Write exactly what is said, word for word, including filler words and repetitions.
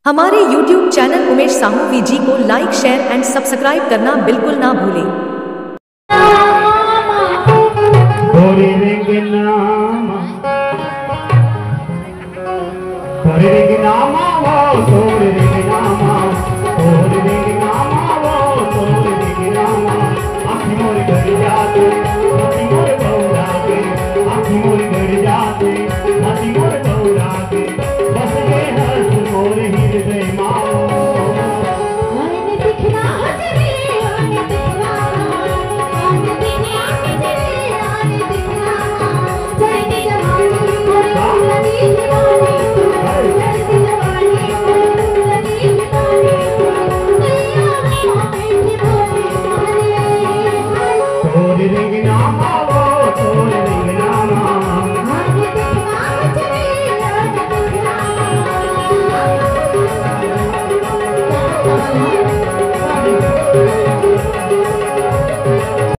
हमारे YouTube channel Umesh Sahu VG को like, share and subscribe करना बिल्कुल ना भूलें।